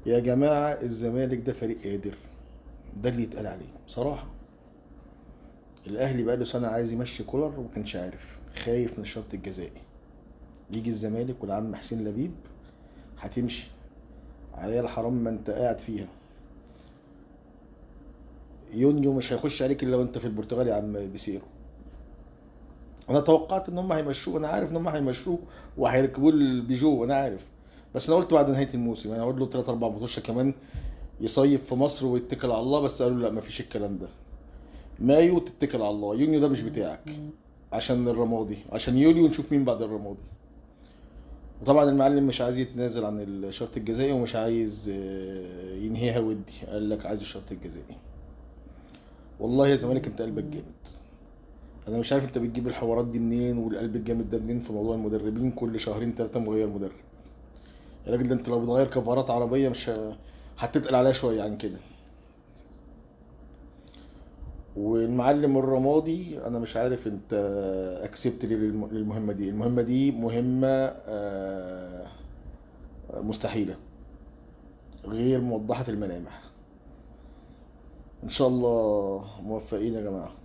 يا جماعة الزمالك ده فريق قادر، ده اللي يتقال عليه بصراحة. الاهلي بقى له سنة عايز يمشي كولر وما كانش عارف، خايف من الشرط الجزائي. يجي الزمالك والعم حسين لبيب هتمشي عليا الحرام ما انت قاعد فيها. يونيو مش هيخش عليك الا وانت في البرتغال يا عم بيسيرو. انا توقعت ان هم هيمشوه، انا عارف ان هم هيمشوه وهيركبوه البيجو، انا عارف، بس انا قلت بعد نهاية الموسم انا اقول له 3 4 ماتشات كمان يصيف في مصر ويتكل على الله، بس قالوا لا مفيش الكلام ده، مايو تتكل على الله، يونيو ده مش بتاعك عشان الرمادي، عشان يوليو نشوف مين بعد الرمادي. وطبعا المعلم مش عايز يتنازل عن الشرط الجزائي ومش عايز ينهيها ودي، قال لك عايز الشرط الجزائي. والله يا زمالك انت قلبك جامد، انا مش عارف انت بتجيب الحوارات دي منين والقلب الجامد ده منين في موضوع المدربين، كل شهرين 3 مغير مدرب. يا راجل ده انت لو بتغير كفارات عربية مش هتتقل عليها شوية عن كده. والمعلم الرمادي انا مش عارف انت اكسبت ليه للمهمه دي، المهمة دي مهمة مستحيلة غير موضحة الملامح. ان شاء الله موفقين يا جماعة.